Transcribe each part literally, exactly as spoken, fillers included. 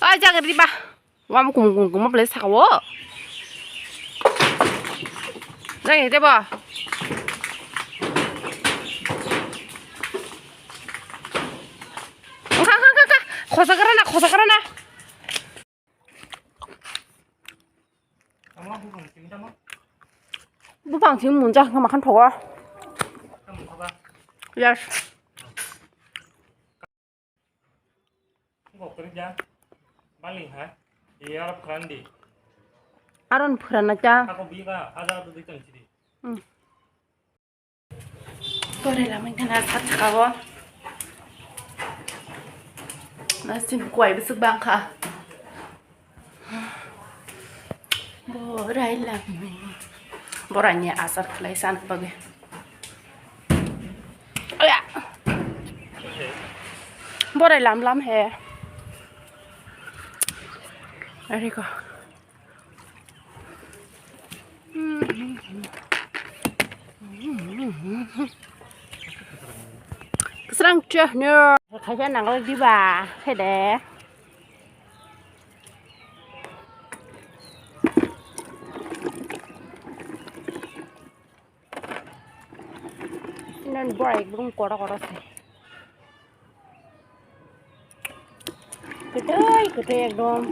Ai, jaga riba. Wam kum kum kum ble saka wo. Jang ite bo. Kha, kha, kha, kha. Khosa kara na, khosa kara na. Bupang simi munjak hwnkha makhan thogo. Yes. Aron phuranna cha. Hmm. Pore lamai khana sat saka o. Nasin kuai bwswk bang kha. Borai lamai. Borai ni asar khlai san bagwi. Aya. Borai lam lam he. Ariko. Kwsrang cheh ne. Khaisa nangwlak diba, khe de. Sinan bora ekdom kotor kotor se. Kwtwi, kwtwi ekdom.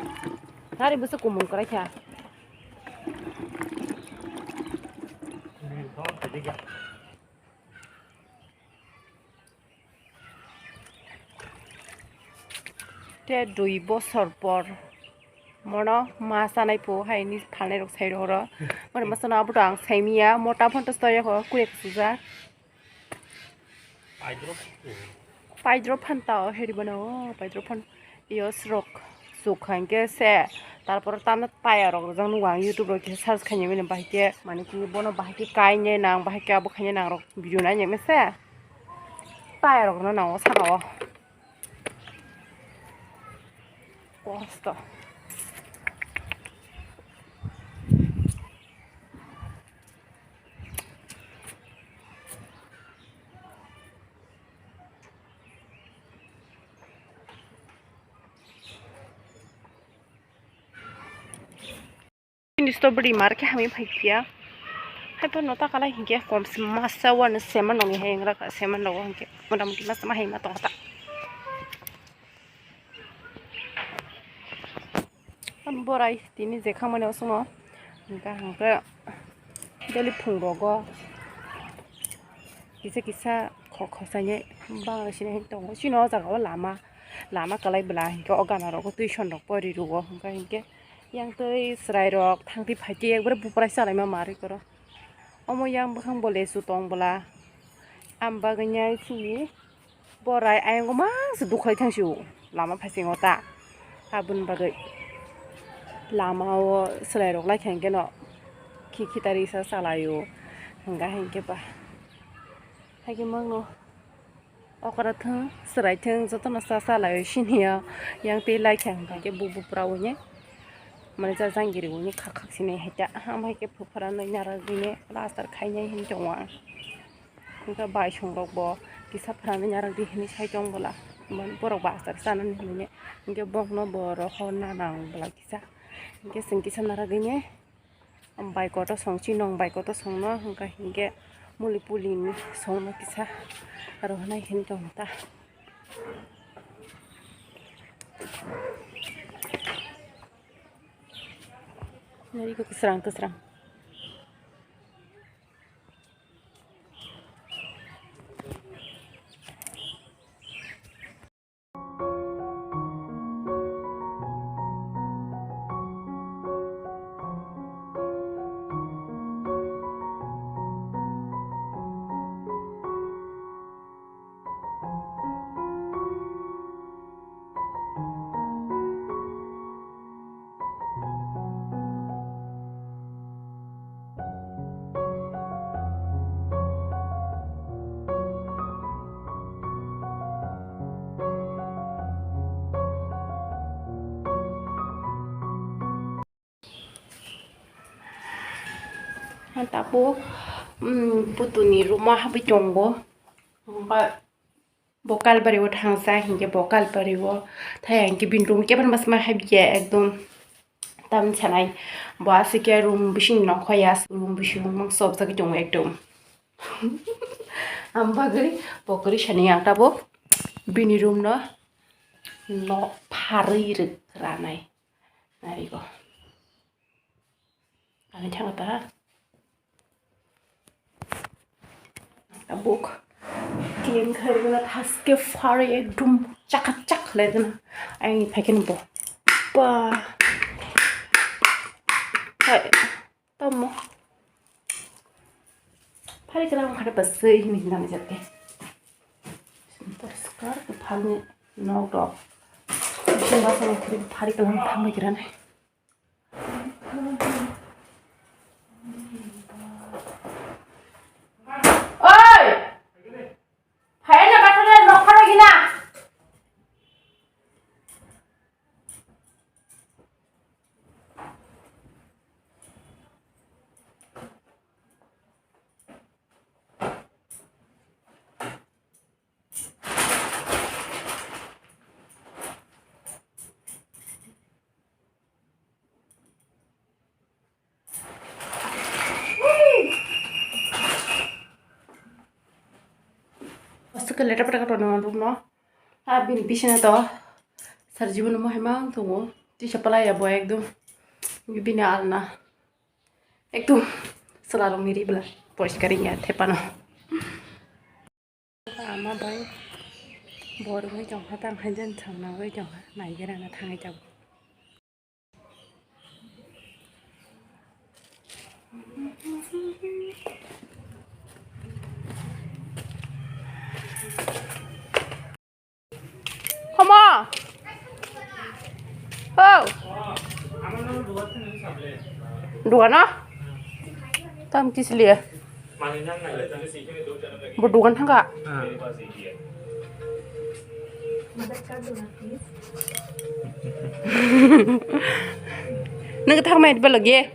Hari bwswk kumung kwraikha. Te dui bosor por mono ma chanai po hai ni phalnai rok sai rok oro. Mori ma chana abo to ang sai miya mota phone to stoya ko kure kusuja. Paidrop phanta o heri bana o paidrop phan yo srok suk khain ke se tarpor tamo taya rok jang nung ang YouTube rok kisa search khainai mani bahai ke mani ki bono bahai ke kainai nang bahai ke abo khainai nang rok video nai nang se taya rok no nang o saka o kosto. Ini strawberry mar khe hamya phai phiya. Hai phano ta kalai hinkhe kom se masa wano seman nongni hai wngkha seman nogo hinkhe mota moti masa ma hai ma tongkha ta. Borai tini je khamani osongo hingkha hingkhe daily phung rogo kisa kisa khok khosani bang sini tongo chini o jaga o lama lama kwlai bwla hingkhe o gana rogo tuition rok pori rwo hingkha hingkhe yang twi chwrai rok thang twi phai twi ekbare bupra chalaima marwi koro omo yang bwkhang bo lesu tong bwla am bagwi sini. Borai ayang o mangse dukhlai thang sio lama phasingo ta aboni bagwi lama o chwrai rok lai kha hingkhe no khi khi tari sa chalai o hingkha hingkhe ba haikhe mangno okra thung chwrai thung jotono sa chalai o sini o yang tei lai kha hingkhe buk bupra uni mane jajangiri uni khak khak sini hai ta am hai khe phupra nai nara jini plaster khainai hin tongo ang. Hingkhe bai songrokbo kisa phrani narwkdi hinwi sai tong bwla. Borok bo achar chanani hinwi hingkhe bokno bo rohor nanang bwla kisa. Hingkhe chwng kisa narwgwini bai kotor song chinong bai kotor songno hingkha hingkhe muli puli songno kisa rohornai hinwi tongkha ta. Nari kwsrang kwsrang. Takhuk, um, putuni room o habwi tongo. Omo khe Bo Kalbari o thangsa hinkhe bo Kalbari o thaya hinkhe bini room kebengma sma habya ekdom tam sanai. Bo aswk khe room bising nongkhoya, room bising mang sobjagwi tongo ekdom. Ang bagwi bo kwrwi sani ang tabuk bini room no nok pharwi rwk ranai. Narigo. Ani thangata. Tabuk. Clean khairok na thaske phari ekdom chaka chak khlai dana. Ani phaikin bo. Ba. Hai. Tamo. Phari kalam khare basai hini hinang jate. Poriskar ke phangni nok rok. Bising basong phari kalam thangbai kiran. Oi! Phai na bathroom nok phara gina. Aswk khe letra patra khe tonwi man rukno. Ah, bini bisina to sir Jibon mo hai mang tongo. Tisa palai ya bo ekdom. Bini alna. Ekdom swlalwng ni ri bwla. Poriskar wngya thepano. Ama bai bor bai tongkha, tang hai jan thangna bai tongkha, naigerana thangwi tabuk. Homo? Ho? Dugano? Tam kisli ya? Bo dugan thangka? Nang thangmai ba lagi?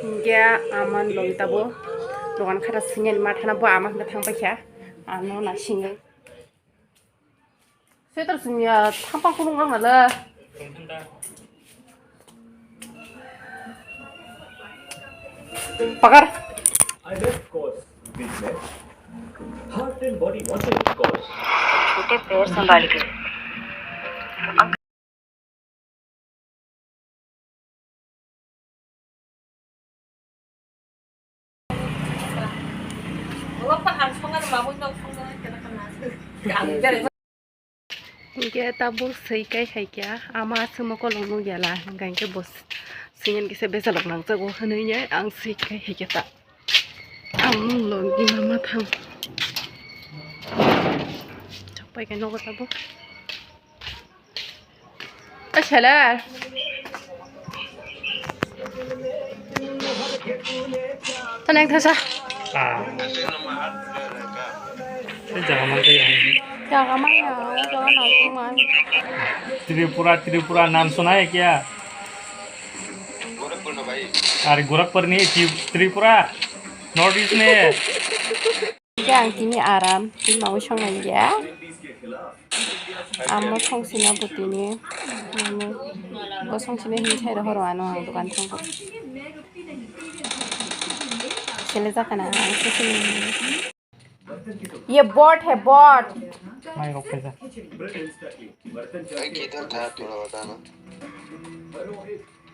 Hingke aman logitabo dogan khata singni mathana bo ama hingke thang paikha ano na singo. Sweater singya thangpang khulung rok nala. Pakar. I love course, business, heart and body wanted course. छोटे पैर संभाल के। Hingke tabuk swi kai hai khe ama aswk mokolong nukya la, hingka hingke bo swi kisa besa lok nangjago hwnwi ang swi kai hai khe ta. Ang logi mama thang. Chakpai khe nogo tabuk. O sela. Tanang thasa. Ah. Jaga man kaya. Jaga man ya, jaga na man. Tripura, Tripura naam suna hai kya? Are Gorakhpur ni Tri-, Tripura, North East ni. Hingke ang tini aram, tini mangwi songnai ya. Amo songsina bo tini, bo songsina hini thai rohoro ano ang dokan thangkha. Sele jakana ang songsina hini. Ye bot hai bot. Mai rok phaijak.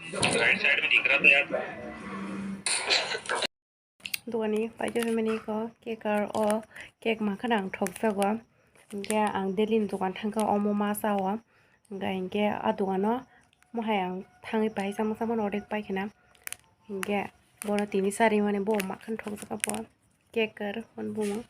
Right side में दिख रहा था यार। Dogani paijak hwnmani kok cake o cake mankha ang thokjago. Hingke ang daily ni dogan thangkha omo ma chao. Hingke hingke a dogano mohai ang thangwi pai chama chama ordek pai khena. Hingke bono tini charwi mani bo mankha thokjago bo cake hwn bumo.